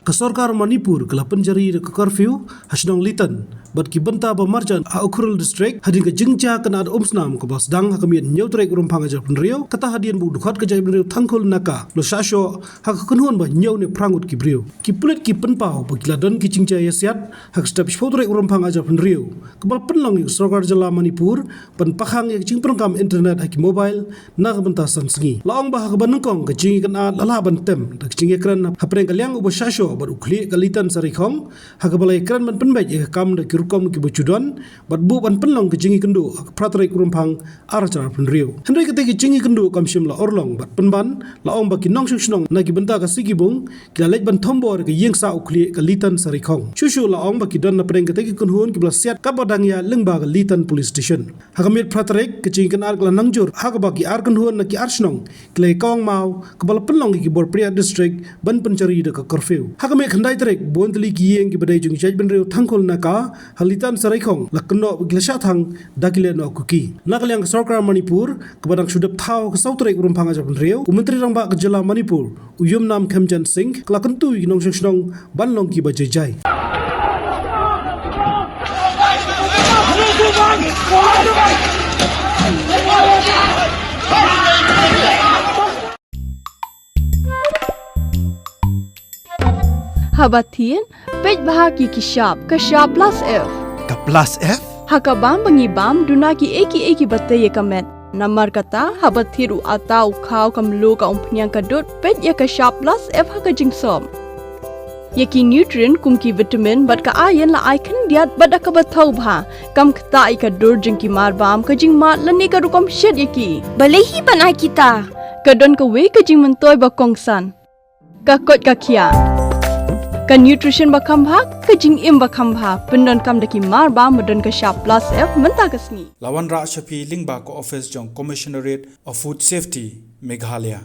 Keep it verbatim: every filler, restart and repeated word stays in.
Ka sorkar Manipur ka la pynjari da ka curfew ha shnong Litan bad ki bynta ba marjan ha Ukhrul District hadien ka jingjia kynad umsnam kaba sdang ha ka miet hynñiew tarik Rymphang arhajar hynriew, kata hadien ba u dkhot ka jaitbynriew Tangkhul Naka u la shah shoh ha ka kynhun ba hynñiew ne phra ngut ki briew. Ki pulit ki pynpaw ba ki la don ki jingjia ïasiat ha ka step shiphew tarik Rymphang arhajar hynriew, kaba la pynlong ïa ka sorkar jylla Manipur ban pakhang ïa ka jingpyndonkam internet ha ki mobile na ka bynta san sngi. La ong ba ha kaba nyngkong ka jingïakynad la lah ban tem da ka jingïakren hapdeng ka liang uba shah shoh bad u khlieh ka Litan Sarikhong, ha kaba la ïakren ban pynbeit ïa ka kam da ki rukom kiba ju don bad buh ban pynlong ka jingïakynduh ha ka phra tarik Rymphang arhajar hynriew. Hynrei katei ka jingïakynduh kam shym la urlong bad pynban la ong ba ki nongshong shnong na ki bynta ka Sikibung ki la leit ban thombor ïa ka ïing sah u khlieh ka Litan Sarikhong. Shuh shuh la ong ba ki don napdeng katei ka kynhun kiba la siat katba dang ïaid lyngba ka Litan Police Station. Ha ka miet phra tarik ka jingïakynad ka la nang jur ha kaba ki ar kynhun na ki ar shnong ki la ïakawang maw, kaba la pynlong ïa ki bor pyrshah district ban pynjari da ka curfew. Ha ka miet khyndai tarik bun tylli ki ïing kiba dei jong jaitbynriew Tangkhul Naka ha Litan Sarikhong la kynnoh ba ki la shah thang da ki lehnoh Kuki. Na ka liang ka sorkar Manipur kaba dang shu dep thaw ha ka saw tarik Rymphang arhajar hynriew, u Myntri Rangbah ka jylla Manipur u Yumnam Khemchand Singh ka la kyntu ïa ki nongshong shnong ban long kiba jai jai. Haba thied, peit bha ki ki shap, ka shap plus F. Ka plus F? Ha ka bam ba ngi bam, duna kiei kiei kiba tei ïa ka met. Namar kata, haba thied u atta, u khaw, ka mluh, ka umphniang, ka dud, peit ïa ka shap plus F ha ka jingsop. Ïa ki nutrient kum ki vitamin bad ka iron la ai khyndiat bad da kaba thaw bha. Kam ktah ïa ka dur jong ki mar bam, ka jingmad lane ka rukom shet ïa ki. Balei hi ban ai kita? Ka don kawei ka jingmyntoi ba kongsan. Ka koit ka khiah. Ka nutrition ba kham bha, ka jingim ba kham bha. Pyndonkam da ki mar bam ba don ka shap plus F mynta ka sngi. La wanrah sha phi lyngba ka office jong Commissionerate of Food Safety, Meghalaya.